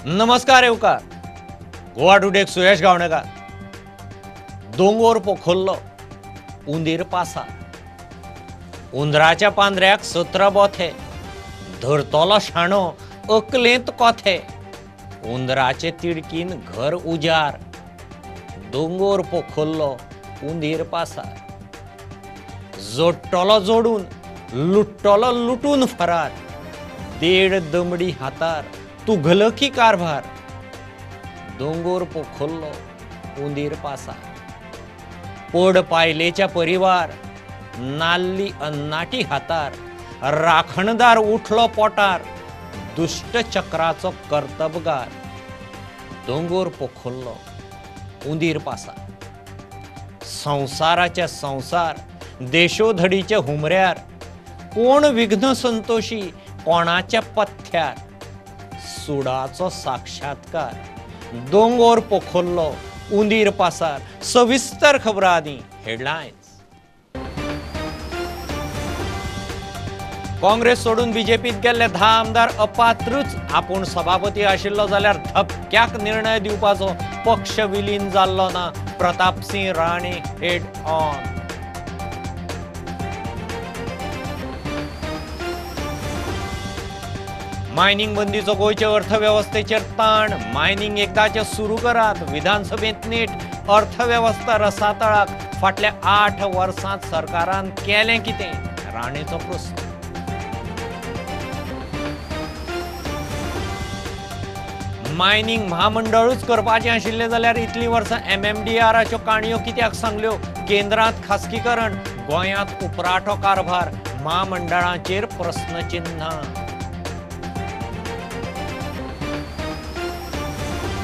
नमस्कार येवकार गोवा टुडेक सुयश गावणेकार. दोंगोर पोखरलो उंदीर पासार, उंदराच्या पांदऱ्याक 17 बोथे, धरतलो शाणो अकलेंत कोथे, उंदराचे तिडकीन घर उजार, दोंगोर पोखरलो उंदीर पासार, जोडटलो जोडून लुट्टलो लुटून फरार, देड दमडी हातार तुघलकी कारभार, दोंगोर पोखरलो उंदीर पासार, पड पायलेच्या परिवार नाल्ली अन्नाटी हातार, राखणदार उठलो पोटार, दुश्ट चक्राचो कर्तबगार, दोंगोर पोखरलो उंदीर पासार, संवसाराचे संवसार देशोधडीचे हुमऱ्यार, कोण विघ्न संतोषी कोणाच्या पथ्यार, सुडाचो साक्षात्कार, दोंगोर पोखरलो उंदीर पासार. सविस्तर खबरां आदी हेडलायन्स. काँग्रेस सोडून बीजेपीत गेल्ले 10 आमदार अपात्रूच. आपूण सभापती आशिल्लो जाल्यार धपक्याक निर्णय दिवपाचो, पक्ष विलीन जाल्लो ना. Pratapsingh Rane head on. Mining बंदीचो गोंयचे अर्थवेवस्थेचेर ताण. मायनिंग एकदाचें सुरू करात. विधानसभेंत नेट. अर्थवेवस्था रसातळाक. फाटल्या 8 वर्सांत सरकारान केलें कितें? राणेचो प्रस्न. मायनिंग म्हामंडळूच करपाचें आशिल्लें जाल्यार इतलीं वर्सां MMDRाच्यो काणयो कित्याक सांगल्यो? केंद्रांत खासगीकरण, गोंयांत उपराटो कारभार, म्हामंडळाचेर प्रस्नचिन्ह.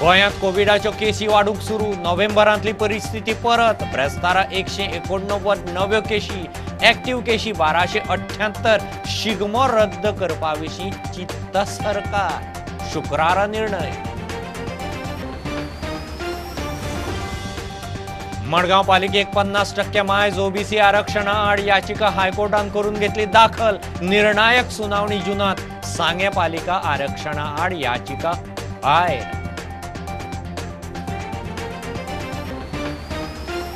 गोंयांत कोविडाच्यो केसी वाडूंक सुरू. नोव्हेंबरांतली परिस्थिती परत. ब्रेस्तारा 189 नव्यो केशी, एक्टिव्ह केशी 1278. शिगमो रद्द करपा विशीं चिंतता सरकार. शुक्रारा निर्णय. मडगांव पालिकेक 50% मायज ओबीसी आरक्षणा आड याचिका हायकोर्टान करून घेतली दाखल. निर्णायक सुनावणी जुनात. सांगें पालिका आरक्षणा आड याचिका भायर.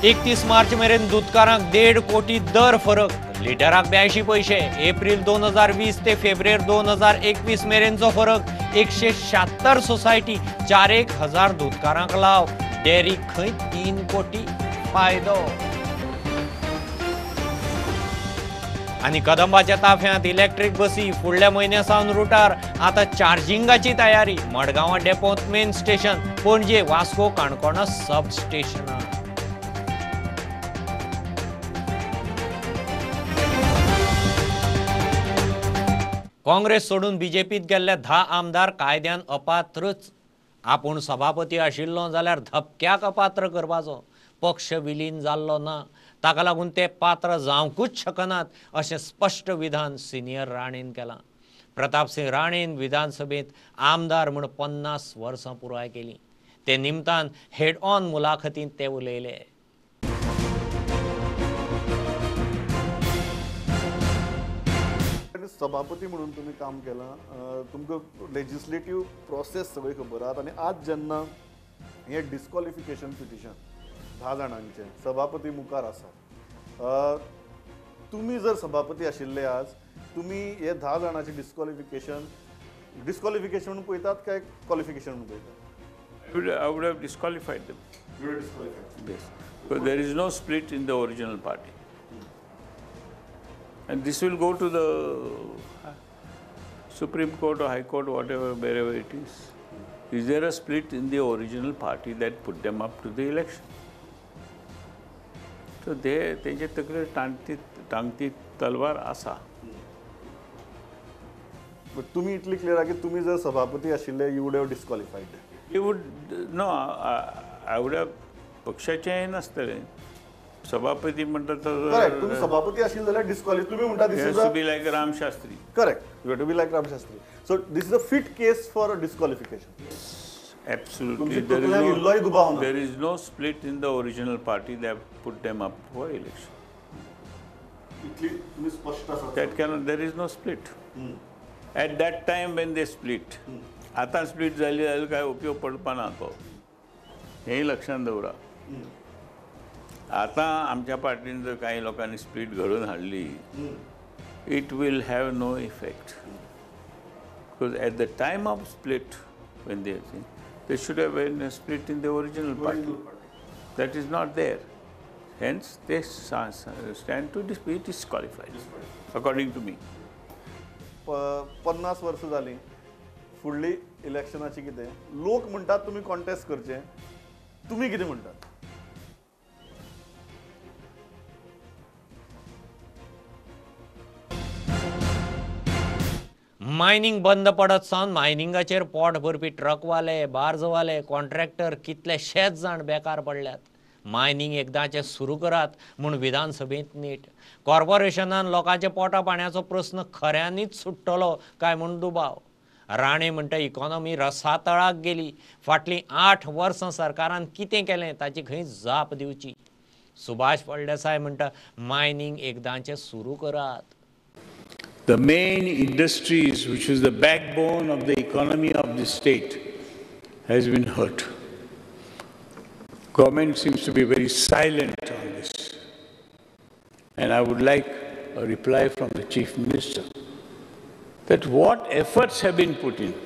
31 मार्च मेरेन दुदकारांक 1.5 कोटी दर फरक. लिटराक 82 पैशे. एप्रिल 2020 ते फेब्रुवारी 2021 मेरेनचो फरक. 176 सोसायटी 4,000 दुदकारांक लाव. डेअरी खंय 3 कोटी फायदो. आनी कदंबाच्या ताफ्यांत इलेक्ट्रीक बसी फुडल्या म्हयन्या सावन रुटार. आतां चार्जिंगाची तयारी. मडगांवां डेपोंत मेन स्टेशन, पणजे, वास्को, काणकोणा सब स्टेशनां. काँग्रेस सोडून बीजेपीत गेल्ले 10 आमदार कायद्यान अपात्रच. आपूण सभापती आशिल्लो जाल्यार धपक्याक अपात्र करपाचो, पक्ष विलीन जाल्लो ना, ताका लागून ते पात्र जावंकूच शकनात अशें स्पश्ट विधान सिनियर राणेन केलां. प्रतापसिंह राणेन विधानसभेंत आमदार म्हूण 50 वर्सां पुराय केलीं. ते निमतान हेड ऑन मुलाखतींत ते उलयले. सभापती म्हणून तुम्ही काम केलां, तुमकां लेजिस्लेटीव प्रोसेस सगळी खबर आसा. आनी आज जेन्ना हें डिस्क्वॉलिफिकेशन पिटिशन 10 जाणांचें सभापती मुखार आसा, तुमी जर सभापती आशिल्ले आज, तुमी हे 10 जाणांचें डिस्क्वॉलिफिकेशन डिस्क्वॉलिफिकेशन म्हणून पळयतात काय क्वॉलिफिकेशन म्हणून पळयतात? I would have disqualified them. You would have disqualified? Yes. Because there is no split in the original party. And this will go to the Supreme Court or High Court, whatever, wherever it is. Is there a split in the original party that put them up to the election? So they, तेंचे तकलेर टांगती तलवार आसा. But तुम्ही इतली clear की तुम्ही जर सभापती आशिल्ले, you would have disqualified. You would, no, I would have, पक्षाचें हें नासतलें. सभापती म्हणटा तर तुम्ही सभापती आशिल्ले जाल्यार डिस्क्वॉलिफाय तुम्ही म्हणटा. This is to be like Ram Shastri. Correct, you have to be like Ram Shastri. So this is a fit case for disqualification. Absolutely. There is no split in the original party that put them up for election. इतली तुम्ही स्पष्ट आसा. That cannot, there is no split. At that time when they split, आतां split जाली जाल्यार काय उपयोग पडपा ना तो, हेंय लक्षांत दवरा. आतां आमच्या पार्टीन जर कांय लोकांनी स्प्लीट घडोवन हाडली, it will have no effect. Because at the time of split, when they there should have been a split in the original party. That is not there. Hence, they stand to be disqualified, according to me. 50 वर्सां जालीं फुडली इलेक्शनाची कितें लोक म्हणटात तुमी contest करचे, तुमी कितें म्हणटात? मायनिंग बंद पडत सावन मायनिंगाचेर पोट भरपी ट्रकवाले, बार्जवाले, कॉन्ट्रॅक्टर कितलेशेच जाण बेकार पडल्यात. मायनिंग एकदांचें सुरू करात म्हूण विधानसभेंत नीट. कॉर्पोरेशनान लोकांच्या पोटा पाण्याचो प्रस्न खऱ्यांनीच सुट्टलो काय म्हूण दुबाव. राणे म्हणटा इकॉनॉमी रसातळाक गेली. फाटलीं 8 वर्सां सरकारान कितें केलें ताची खंय जाप दिवची. सुभाष फळदेसाय म्हणटा मायनिंग एकदांचें सुरू करात. The main industries, which is the backbone of the economy of the state, has been hurt. Government seems to be very silent on this. And I would like a reply from the Chief Minister that what efforts have been put in,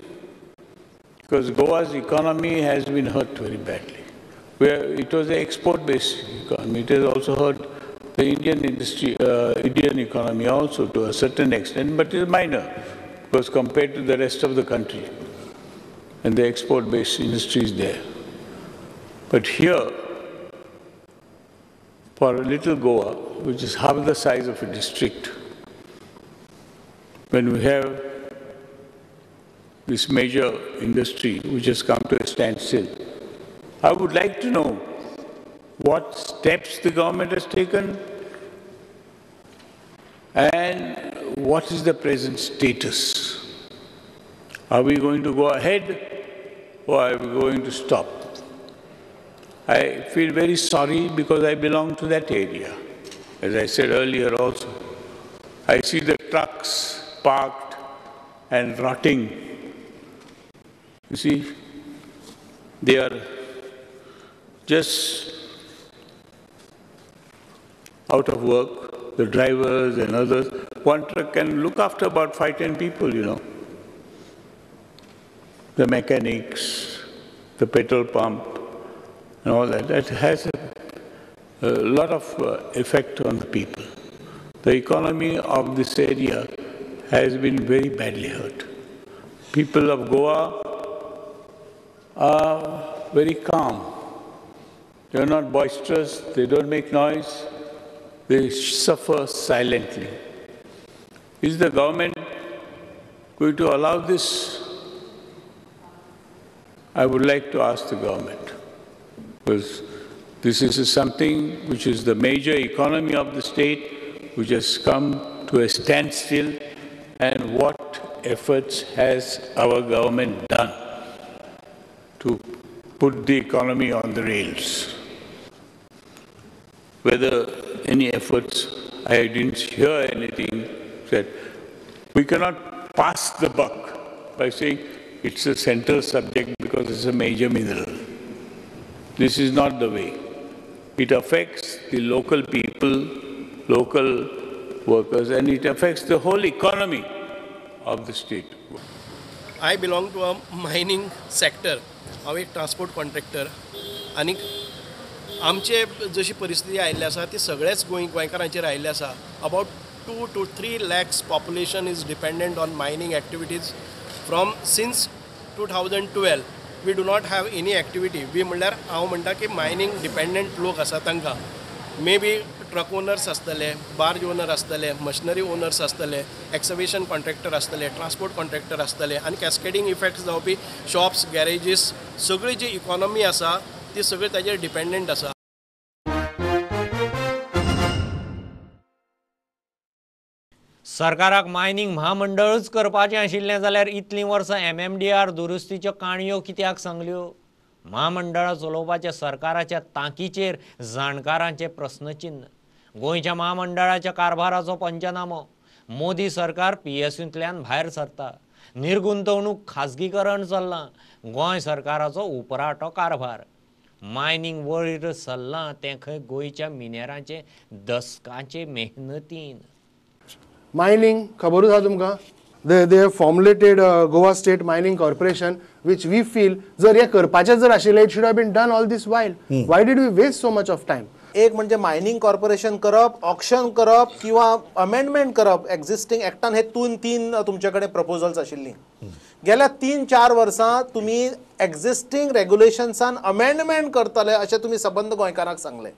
because Goa's economy has been hurt very badly. Where it was an export-based economy, it has also hurt the Indian industry, Indian economy also to a certain extent, but it is minor because compared to the rest of the country and the export-based industries there. But here, for a little Goa, which is half the size of a district, when we have this major industry which has come to a standstill, I would like to know what steps the government has taken and what is the present status. Are we going to go ahead or are we going to stop? I feel very sorry because I belong to that area. As I said earlier also, I see the trucks parked and rotting. You see, they are just out of work, the drivers and others. One truck can look after about 5-10 people, you know. The mechanics, the petrol pump, and all that. That has a lot of effect on the people. The economy of this area has been very badly hurt. People of Goa are very calm. They are not boisterous, they don't make noise. They suffer silently. Is the government going to allow this? I would like to ask the government, because this is something which is the major economy of the state, which has come to a standstill, and what efforts has our government done to put the economy on the rails? Whether any efforts, I didn't hear anything said. We cannot pass the buck by saying it's a central subject because it's a major mineral. This is not the way. It affects the local people, local workers, and it affects the whole economy of the state. I belong to a mining sector. हांव एक transport contractor आनी आमचे जशी परिस्थिती आयिल्ली आसा ती सगळेच गोंयकारांचेर आयिल्ली आसा. About 2 to 3 lakhs population is dependent on mining activities from since 2012. We do not have any activity. We म्हणल्यार हांव म्हणटा की मायनींग डिपेंडंट लोक आसा तांकां मे बी ट्रक ओनर्स आसतले, बार्ज ओनर आसतले, मशिनरी ओनर्स आसतले, एक्सवेशन कॉन्ट्रॅक्टर आसतले, ट्रान्सपोर्ट कॉन्ट्रॅक्टर आसतले आनी कॅस्केडींग इफेक्ट जावपी शॉप्स, गॅरेजीस, सगळी जी इकॉनॉमी आसा ती सगळी ताजेर डिपेंडंट आसा. सरकाराक मायनिंग म्हामंडळच करपाचें आशिल्लें जाल्यार इतलीं वर्सां MMDR दुरुस्तीच्यो काणयो कित्याक सांगल्यो? म्हामंडळां चलोवपाच्या सरकाराच्या तांकीचेर जाणकारांचें प्रस्नचिन्न. गोंयच्या म्हामंडळाच्या कारभाराचो पंचनामो. मोदी सरकार PSUंतल्यान भायर सरता. निर्गुंतवणूक खाजगीकरण चल्लां. गोंय सरकाराचो उपराटो कारभार. मायनींग वयर सरलां तें खंय गोंयच्या मिनेरांचे दसकांचे मेहनतीन. मायनींग खबरूच आसा तुमकां. They have formulated Goa State Mining Corporation, which we feel जर हे करपाचें जर आशिल्लें, it should have been done all this while. Why did we waste so much of time? एक म्हणजे मायनिंग कॉर्पोरेशन करप, ऑक्शन करप किंवा अमेंडमेंट करप एक्झिस्टिंग एक्टान, हे तीन तुमचे कडेन प्रपोजल्स आशिल्लीं. गेल्या 3-4 वर्सां तुमी एक्झिस्टिंग रेग्युलेशन्सान अमेंडमेंट करतले अशें तुमी सबंद गोंयकारांक सांगलें.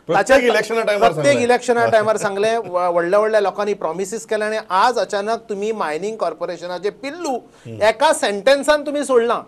प्रत्येक इलेक्शना टायमार सांगलें, व्हडल्या व्हडल्या लोकांनी प्रॉमिसीस केले आनी आज अचानक तुमी मायनिंग कॉर्पोरेशनाचे पिल्लू एका सेंटेन्सान तुमी सोडलां.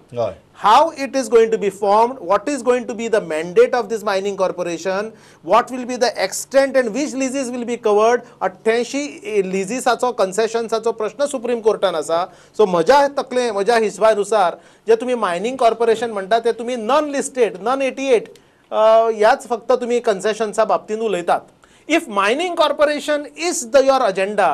How it is going to be formed, what is going to be the mandate of this mining corporation, what will be the extent and which leases will be covered. 88 लिजीसाचो कन्सेशन्साचो प्रश्न supreme कोर्टान आसा. So म्हज्या तकले म्हज्या हिशोबानुसार जे तुमी mining corporation म्हणटा ते तुमी non listed non 88 ह्याच फक्त तुमी कन्सेशन्सा बाबतीन उलयतात. If mining corporation is the your agenda,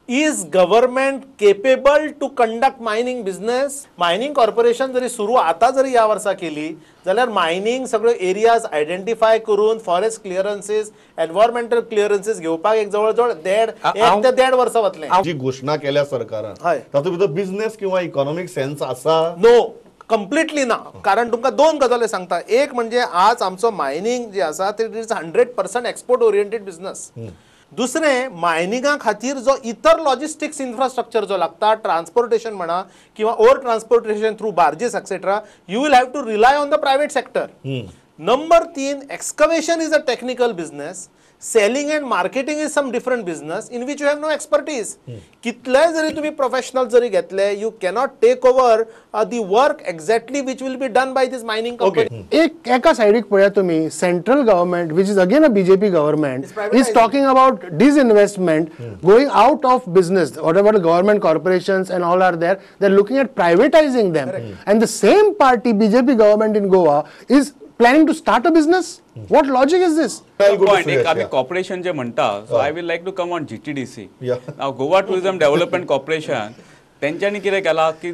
is government capable to conduct mining business? Mining corporation जरी सुरू आता जरी ह्या वर्सा केली जाल्यार मायनिंग सगळे एरियाज आयडेंटिफाय करून फॉरेस्ट क्लियरन्सीस, एनवायरमेंटल क्लियरन्सीस घेवपाक एक जवळ जवळ 1.5 ते 1.5 वर्सां वतले. जी घोशणा केल्या सरकारान तातूंत भितर बिझनेस किंवा इकॉनॉमीक सेन्स आसा? नो, कंप्लिटली ना. कारण तुमकां दोन गजाली सांगता. एक म्हणजे आज आमचो मायनिंग जे आसा ते it is 100% export oriented business. दुसरें, मायनिंगा खातीर जो इतर लॉजिस्टिक्स इन्फ्रास्ट्रक्चर जो लागता, ट्रान्सपोर्टेशन म्हणा किंवा ore transportation through barges etcetera, you will have to rely on the private sector. Number 3, excavation is a technical business, selling and marketing is some different business in which you have no expertise. कितले जरी तुम्ही professional जरी घेतले, you cannot take over the work exactly which will be done by this mining company. एक एका सायडीक पळया तुमी, central government which is again a BJP government is talking about disinvestment, going out of business. Whatever government corporations and all are there, they are looking at privatising them. And the same party BJP government in Goa is planning to start a business? What logic is this? Point, एक आमी corporation जे म्हणटा, so I will like to come on GTDC. Now Goa Tourism Development Corporation तेंच्यांनी कितें केलां की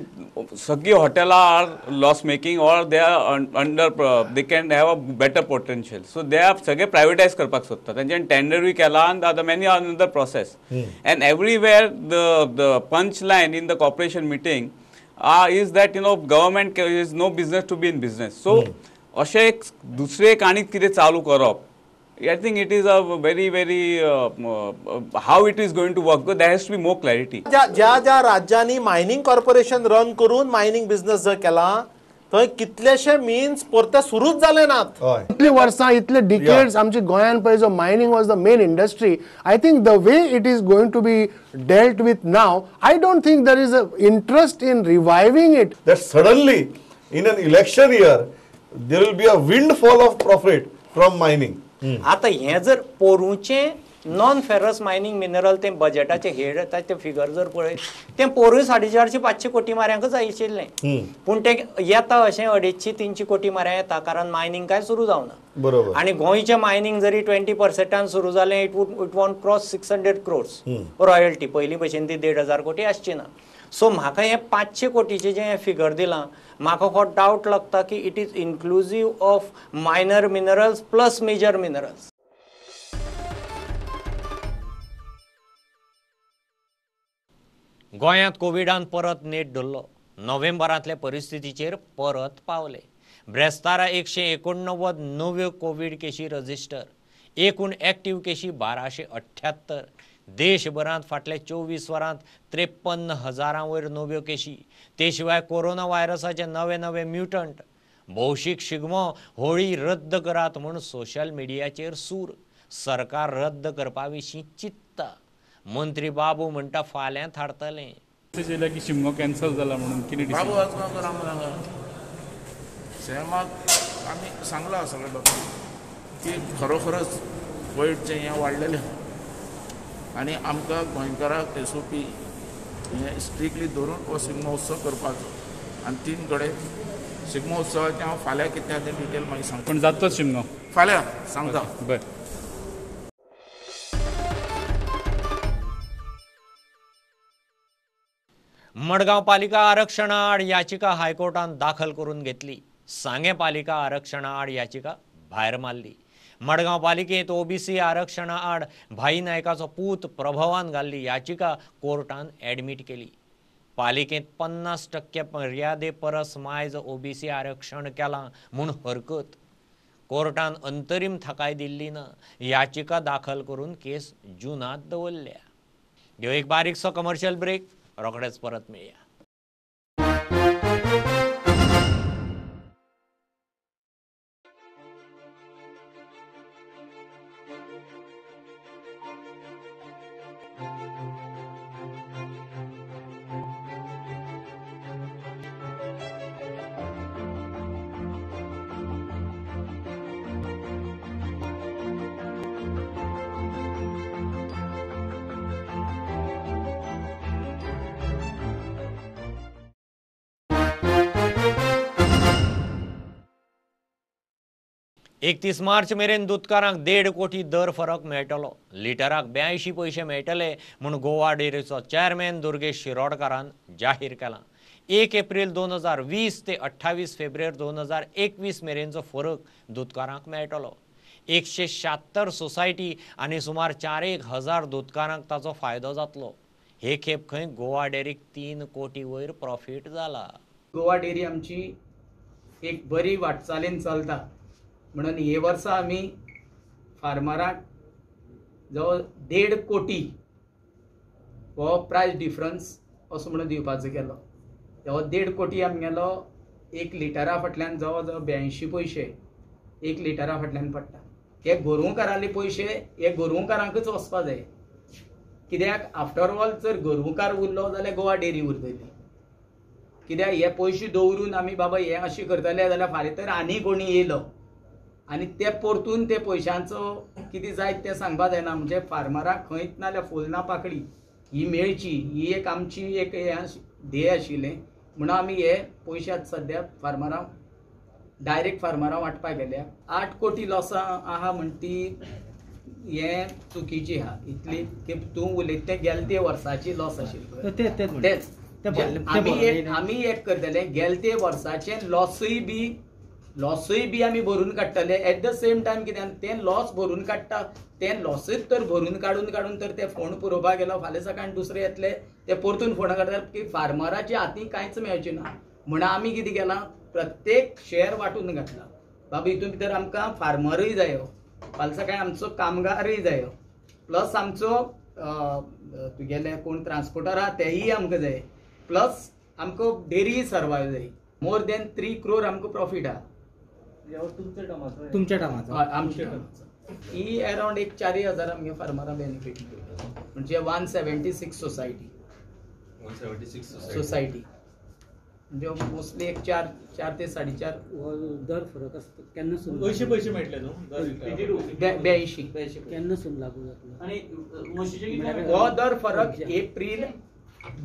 सगळीं हॉटेलां are loss making or they are under, they can have a better potential, so they are सगळे प्रायवेटायज करपाक सोदता. तेंच्यांनी टेंडरूय केला आनी other many another process and everywhere the punch line in the corporation meeting is that you know government is no business to be in business. So अशें एक दुसरें एक आनीक कितें चालू करप, I think it is a very very how it is going to work, there has to be more clarity. ज्या ज्या राज्यांनी मायनिंग कॉर्पोरेशन रन करून मायनिंग बिझनेस जर केला थंय कितलेशे मिन्स परते सुरूच जाले नात. इतली वर्सां, इतले डिकेड्स आमच्या गोंयान पळय जो mining was the main industry, I think the way it is going to be dealt with now, I don't think there is a interest in reviving it. That suddenly in an election year there will be a windfall of profit from mining. आता हें जर पोरूचें non ferrous mining mineral तें बजेटाचें head ताचें figure जर पळयत तें पोरूय 450-500 कोटी माऱ्यांकच आशिल्लें, पूण तें येता अशें 250-300 कोटी माऱ्यां येता, कारण मायनिंग कांय सुरू जावना. बरोबर. आनी गोंयचें मायनिंग जरी 20% सुरू जालें, it would it won't cross 600 crores royalty. पयलीं भशेन ती 1,500 कोटी आसची ना. सो म्हाका हें 500 कोटीचें जें फिगर दिलां, म्हाका हो डावट लागता की it is inclusive of minor minerals plus major minerals. गोंयांत कोविडान परत नेट धरलो. नोव्हेंबरांतले परिस्थितीचेर परत पावले. ब्रेस्तारा 189 नव्यो कोवीड केशी रजिस्टर, एकूण एक्टीव केशी 1278. देशभरांत फाटल्या 24 वरांत 53,000 वयर नव्यो केशी. ते शिवाय कोरोना व्हायरसाचे नवे नवे म्युटंट. भौशीक शिगमो होळी रद्द करात म्हूण सोशल मिडियाचेर सूर. सरकार रद्द करपा विशीं चिंतता. मंत्री बाबू म्हणटा फाल्यां थारतलें. की शिमगो कॅन्सल जाला म्हणून कितें बाबू आजगांवकर आमकां सेमाक आमी सांगलां सगळ्या लोकांक की खरोखरच कोविडचें हें वाडलेलें आनी आमकां गोंयकारांक एस ओ पी हें स्ट्रिक्टली धरून हो शिगमो उत्सव करपाचो. आनी 3 कडेन शिगमो उत्सवाचें हांव फाल्यां कितें तें डिटेल मागीर सांगता. पण जातलोच शिमगो फाल्यां सांगता. बरें. मडगांव पालिका आरक्षणा आड याचिका हायकोर्टान दाखल करून घेतली. सांगें पालिका आरक्षणा आड याचिका भायर मारली. मडगांव पालिकेंत ओबीसी आरक्षणा आड भाई नायकाचो पूत प्रभवान घाल्ली याचिका कोर्टान एडमीट केली. पालिकेंत 50% मर्यादे परस मायज ओबीसी आरक्षण केलां म्हूण हरकत. कोर्टान अंतरीम थाकाय दिल्ली ना. याचिका दाखल करून केस जुनांत दवरल्या. घेवं एक बारीकसो कमर्शियल ब्रेक, रोखडेच परत मेळया. एकतीस मार्च मेरेन दुदकारांक 1.5 कोटी दर फरक मेळटलो. लिटराक 82 पयशे मेळटले म्हूण गोवा डेअरीचो चेअरमॅन दुर्गेश शिरोडकारान जाहीर केलां. 1 एप्रील 2020 ते 28 फेब्रुवारी 2021 मेरेनचो फरक दुदकारांक मेळटलो. 176 सोसायटी आनी सुमार 4,000 दुदकारांक ताचो फायदो जातलो. हे खेप खंय गोवा डेअरीक 3 कोटी वयर प्रॉफीट जाला. गोवा डेअरी आमची एक बरी वाटचालीन चलता म्हणून हे वर्सा आमी फार्मराक जो 1.5 कोटी हो प्रायस डिफरन्स असो म्हणून दिवपाचो केलो. हो 1.5 कोटी आमगेलो 1 लिटरा फाटल्यान जवळ जवळ 82 पयशे 1 लिटरा फाटल्यान पडटा. हे गोरवकाराले पयशे हे गोरवकारांकूच वचपा जाय, कित्याक आफ्टर ऑल जर गोरवकार उरलो जाल्यार गोवा डेअरी उरतली. कित्याक हे पयशे दवरून आमी बाबा हे अशें करतले जाल्यार फाल्यां तर आनी कोणी येयलो आनी ते परतून ते पयशांचो कितें जायत तें सांगपा जायना. म्हणजे फार्मराक खंयच नाल्यार फुलना पाकळी ही मेळची ही एक आमची एक हें ध्येय आशिल्लें म्हणून आमी हे पयशे आतां सद्या फार्मरांक डायरेक्ट फार्मरां वांटपाक गेल्या. 8 कोटी लॉसां आहा म्हण ती हें चुकीची आहा. इतली की तूं उलयता तें गेले ते वर्साची लॉस आशिल्ली तेच आमी एक करतले गेले ते वर्साचे लॉसूय बी आमी भरून काडटले. एट the same time कितें तें लॉस भरून काडटा तें लॉसूच तर भरून काडून काडून तर ते फोंड पुरोवपाक गेलो फाल्यां सकाळीं दुसरे येतले ते परतून फोंड काडटात की फार्मराच्या हातीन कांयच मेळचें ना. म्हणून आमी कितें केलां प्रत्येक शेअर वांटून घातला. बाबा हितून भितर आमकां फार्मरूय जायो, फाल्यां सकाळीं आमचो कामगारूय जायो, प्लस आमचो तुगेले कोण ट्रान्सपोर्टर आहा तेयी आमकां जाय, प्लस आमकां डेअरी सर्वायव जाय. मोर देन 3 क्रोर आमकां प्रॉफीट आहा. तुमच्या टायमाचो आमच्या टायमाचो ही अरावंड एक 4,000 आमगे फार्मरां बेनिफीट म्हणजे 176 सोसायटी 176 सोसायटी म्हणजे मोस्टली एक 4 ते 4.5 दर फरक आसता. केन्ना सून अंयशीं पयशे मेळटले न्हू 82 केन्ना सून लागू जातलो आनी म्हशीचे हो दर फरक एप्रील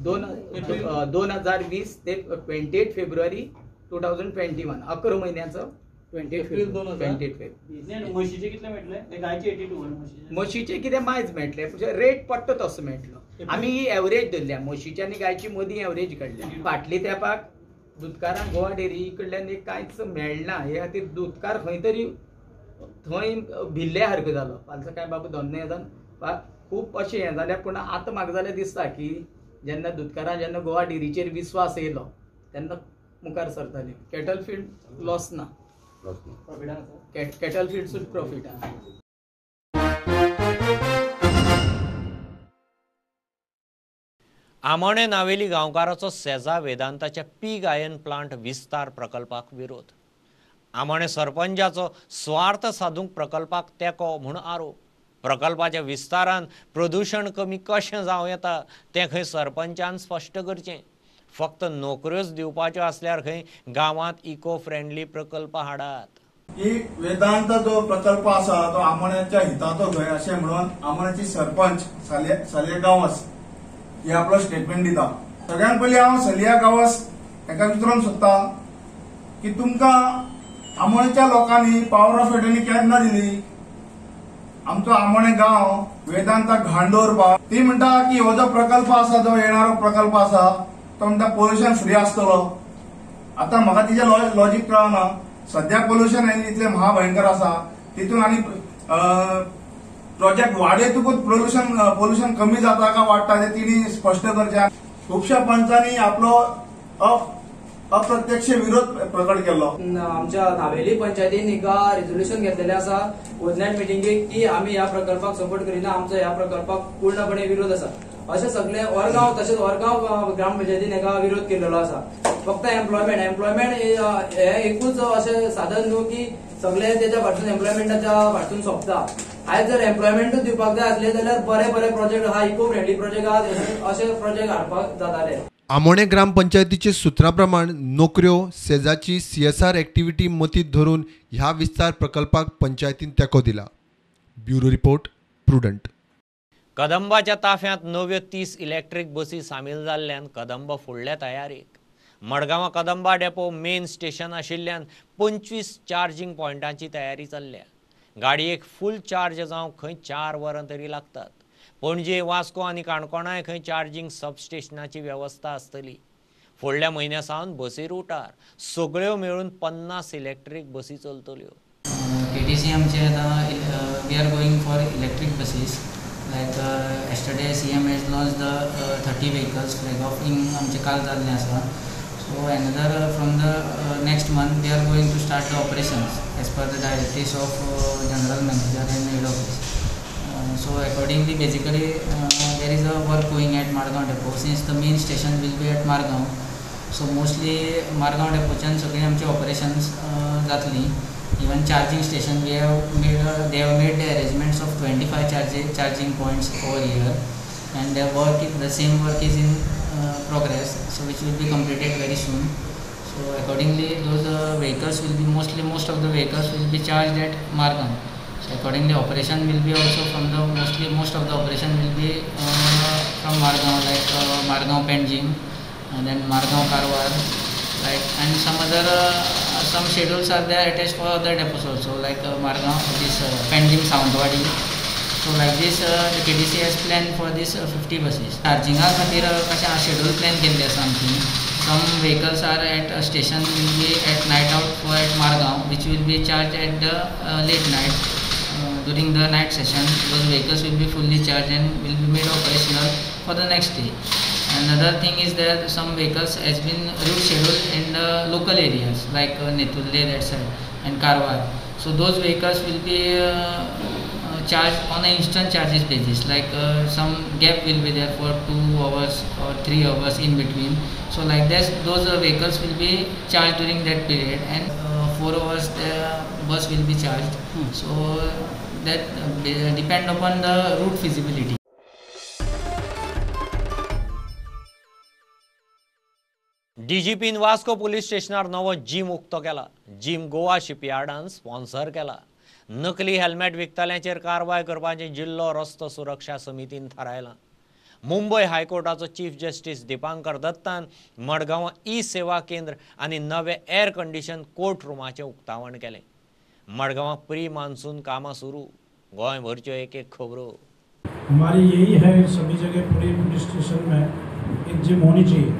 2020 ते 28 फेब्रुवारी 2021 11 म्हयन्याचो 28 फेब्रुवारी. म्हशीचे कितले मेळटले? गायचे 82. म्हशीचे कितें मायज मेळटले, रेट पडटा तसो मेळटलो. आमी ही एवरेज धरल्या म्हशीची आनी गायची मदीं एवरेज काडल्या. फाटले तेंपाक दुदकारांक गोवा डेअरी कडल्यान एक कांयच मेळना हे खातीर दुदकार खंय तरी थंय भिल्ले सारको जालो. फाल्यां काय बाबा दोन जावन खूब अशें हें जालें. पूण आतां म्हाका जाल्यार दिसता की जेन्ना दुदकारां जेन्ना गोवा डेअरीचेर विस्वास येयलो तेन्ना मुखार सरताली. कॅटल फीड लॉस ना, कॅटल फीड सुद्दां प्रॉफीट आहा. आमोणें नावेली गांवकाराचो सेजा वेदांताच्या पीग आयर्न प्लांट विस्तार प्रकल्पाक विरोध. आमोणें सरपंचाचो स्वार्थ सादूंक प्रकल्पाक तेंको म्हूण आरोप. प्रकल्पाच्या विस्तारान प्रदूशण कमी कशें जावं येता तें खंय सरपंचान स्पश्ट करचें. फक्त नोकऱ्योच दिवपाच्यो आसल्यार खंय गांवांत इको फ्रेंडली प्रकल्प हाडात. की वेदांत जो प्रकल्प आसा तो आमोण्याच्या हिताचो न्हय अशें म्हणून आमोण्याची सरपंच सालिया गांवस हे आपलो स्टेटमेंट दिता. सगळ्यांत पयलीं हांव सलिया गांवस हाका विचारूंक सोदता की तुमकां आमोण्याच्या लोकांनी पावर ऑफ एटर्नी केन्ना दिली? आमचो आमोणे गांव वेदांताक घाण दवरपाक. ती म्हणटा की हो जो प्रकल्प आसा, जो येणारो प्रकल्प आसा तो म्हणटा पोल्युशन फ्री आसतलो. आतां म्हाका तिजें लॉजीक कळना. सद्या पोल्युशन इतलें महाभयंकर आसा, तितून आनी प्रोजेक्ट वाडयतकूच पोल्युशन कमी जाता काय वाडटा तें तिणी स्पश्ट करचें. खुबश्या पंचांनी आपलो अप्रत्यक्ष विरोध प्रकट केल्लो. आमच्या नावेली पंचायतीन एका रेजोल्युशन घेतलेलें आसा ओदनायट मिटिंगेक की आमी ह्या प्रकल्पाक सपोर्ट करिना, आमचो ह्या प्रकल्पाक पूर्णपणे विरोध आसा. अशें सगळे ओरगांव तशेंच ओरगांव ग्रामपंचायतीन एका विरोध केलेलो आसा. फक्त एम्प्लॉयमेंट हे एकूच अशें साधन न्हू की सगळे तेच्या फाटसून एम्प्लॉयमेंटाच्या फाटसून सोंपता. आयज जर एम्प्लॉयमेंटूच दिवपाक जाय आसले जाल्यार बरे बरे प्रोजेक्ट आहा, इको फ्रेंडली प्रोजेक्ट आहा, अशे प्रोजेक्ट हाडपाक जाताले. आमोणे ग्रामपंचायतीचे सूत्रां प्रमाण नोकऱ्यो सेजाची सीएसआर एक्टिविटी मतींत धरून ह्या विस्तार प्रकल्पाक पंचायतीन तेंको दिला. Bureau report, Prudent. कदंबाच्या ताफ्यांत नव्यो 30 इलेक्ट्रीक बसी सामील जाल्ल्यान कदंब फुडल्या तयारेक. मडगांवां कदंबा डेपो मेन स्टेशन आशिल्ल्यान 25 चार्जींग पॉयंटांची तयारी चल्ल्या. गाडयेक फूल चार्ज जावंक खंय 4 वरां तरी लागतात. पणजे, वास्को आनी काणकोणाय खंय चार्जींग सबस्टेशनाची वेवस्था आसतली. फुडल्या म्हयन्या सावन बसी रुटार सगळ्यो मेळून 50 इलेक्ट्रीक बसी चलतल्यो. केटीसी आमचे आतां we are going for electric buses. Like yesterday CM has launch the 30 vehicles flag offing आमचें काल जाल्लें आसा. So another from the next month we are going to start the operations as per the directives of general manager and head office. So accordingly basically there is a work going at Margao depot since the main station will be at Margao. So mostly Margao डेपोच्यान सगळीं आमची operations जातलीं. Even charging station we have made, they have made the arrangements of 25 charging points over here and the work, the same work is in progress, so which will be completed very soon. So accordingly those vehicles will be mostly, most of the vehicles will be charged at Margao. So accordingly operation will be also from the mostly, most of the operation will be from Margao, like Margao Panjim and then Margao Karwar, like, and some other some schedules are there attached for other depots also, like Margao, this Panjim Sawantwadi. So like this the KTC has planned for this 50 buses. Charging खातीर कशें schedule plan केल्ले आसा आमची. Some vehicles are at a station will be at night out for at Margao, which will be charged at the late night. During the night session, those vehicles will be fully charged and will be made operational for the next day. Another thing is that some vehicles has been route scheduled in the local areas like Netulle that side and Karwar. So those vehicles will be charged on an instant charges basis, like some gap will be there for 2 hours or 3 hours in between. So like this, those vehicles will be charged during that period, and 4 hours the bus will be charged. So that depend upon the route feasibility. DIGIPIN Vasco police स्टेशनार नवो gym उक्तो केला. Gym Goa शिपयार्डान sponsor केला. नकली helmet विकतल्यांचेर कारवाय करपाचें जिल्लो रस्तो सुरक्षा समितीन थारायलां. मुंबय हायकोर्टाचो चीफ जस्टीस दीपांकर दत्तान मडगांवां ई सेवा केंद्र आनी नवे एअर कंडिशन कोर्ट रुमाचें उक्तावण केलें. मडगांवां प्री मान्सून कामां सुरू. गोंयभरच्यो एक एक खबरो. हमारी यही है, सभी जगह पूरे पुलिस स्टेशन में एक जिम होनी चाहिए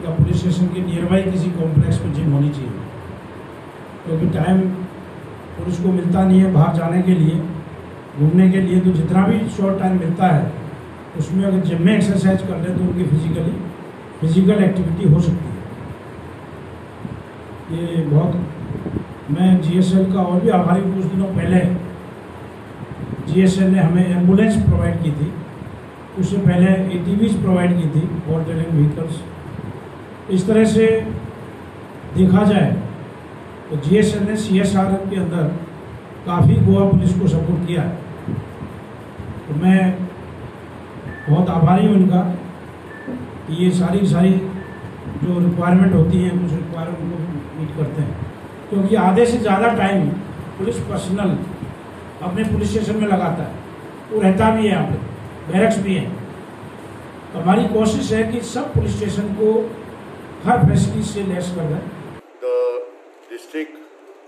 या पुलिस स्टेशन के नियर बाई किसी कॉम्प्लेक्स में जिम होनी चाहिए, क्योंकि टाइम पुलिस को मिलता नहीं है बाहर जाने के लिए, घूमने के लिए. तो जितना भी शॉर्ट टाइम मिलता है उसमें अगर जिम में एक्सरसाइज कर ले तो उनकी फिजिकल एक्टिविटी हो सकती है. ये बहुत मैं जीएसएल का और भी आभारी हूँ. कुछ दिनों पहले जीएसएल ने हमें एम्बुलेंस प्रोवाइड की थी, उससे पहले एटीवीज प्रोवाइड की थी, ऑल टेरेन व्हीकल्स. इस तरह से देखा जाए तो जीएसएल ने सीएसआर के अंदर काफ़ी गोवा पुलिस को सपोर्ट किया है. तो मैं बहुत आभारी हूँ इनका कि ये सारी सारी जो रिक्वायरमेंट होती है उस रिक्वायरमेंट को मीट करते हैं, क्योंकि आधे से ज़्यादा टाइम पुलिस पर्सनल अपने पुलिस स्टेशन में लगाता है, वो रहता भी है यहाँ पे, बैरक्स भी है. तो हमारी कोशिश है कि सब पुलिस स्टेशन को हर फैसिलिटी से लेस कर दें. The District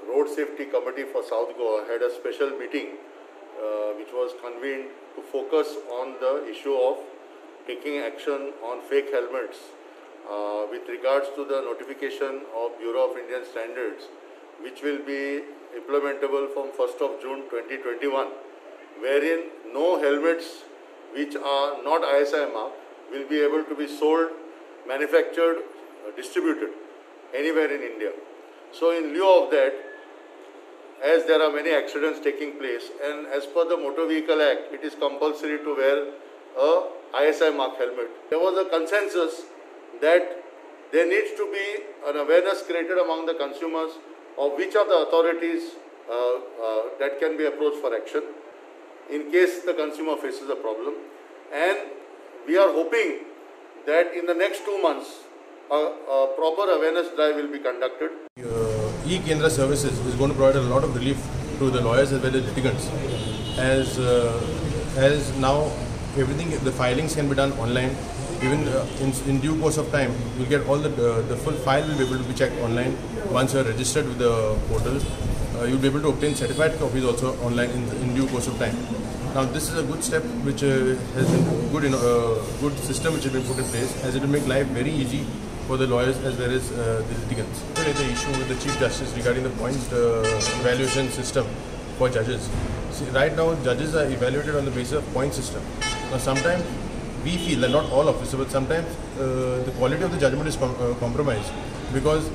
Road Safety Committee for South Goa had a special meeting which was convened to focus on the issue of taking action on fake helmets with regards to the notification of Bureau of Indian Standards, which will be implementable from 1st of June 2021, wherein no helmets which are not ISI marked will be able to be sold, manufactured, distributed anywhere in India. So in lieu of that, as there are many accidents taking place, and as per the Motor Vehicle Act, it is compulsory to wear a ISI mark helmet. There was a consensus that there needs to be an awareness created among the consumers of which are the authorities that can be approached for action in case the consumer faces a problem. And we are hoping that in the next 2 months, a proper awareness drive will be conducted. E-Kendra services is going to provide a lot of relief to the lawyers as well as litigants, as now everything, the filings can be done online. Even in due course of time, you'll get all the full file will be able to be checked online. Once you are registered with the portal, you'll be able to obtain certified copies also online in due course of time. Now this is a good step which has been good, good system which has been put in place, as it will make life very easy for the lawyers as well as the litigants. The issue with the Chief Justice regarding the point evaluation system for judges. See, right now judges are evaluated on the basis of point system. Now sometimes we feel that not all officers, but sometimes the quality of the judgment is compromised because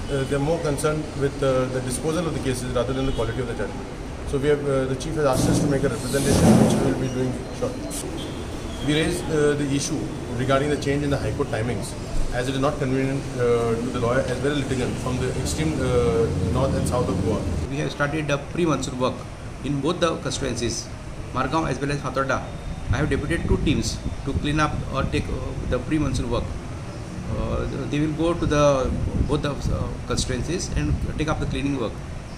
they are more concerned with the disposal of the cases rather than the quality of the judgment. So we have, the Chief has asked us to make a representation, which we will be doing shortly. We raised the issue regarding the change in the High Court timings, as it is not convenient to the lawyer as well as litigant from the extreme north and south of Goa. We have started the pre-monsoon work in both the constituencies, Margao as well as Fatorda. I have deputed 2 teams to clean up or take the pre-monsoon work. They will go to the both the constituencies and take up the cleaning work.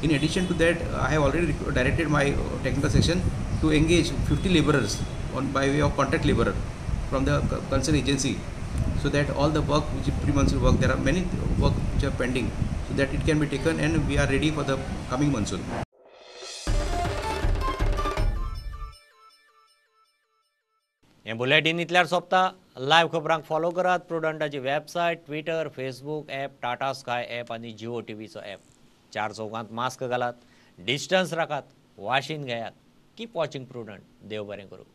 In addition to that, I have already directed my technical section to engage 50 laborers on by way of contract laborer from the concerned agency, so that all the work which is pre-monsoon work, there are many work which are pending, so that it can be taken and we are ready for the coming monsoon. हें bulletin इतल्यार सोंपता. Live खबरांक follow करात प्रुडंटाची website, Twitter, Facebook app, Tata Sky app आनी Jio टीव्हीचो app. 4 चौकांत mask घालात, distance राखात, वाशीन घेयात. Keep watching Prudent. देव बरें करूं.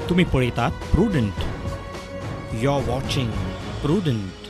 तुम्ही पळयतात Prudent. You are watching Prudent.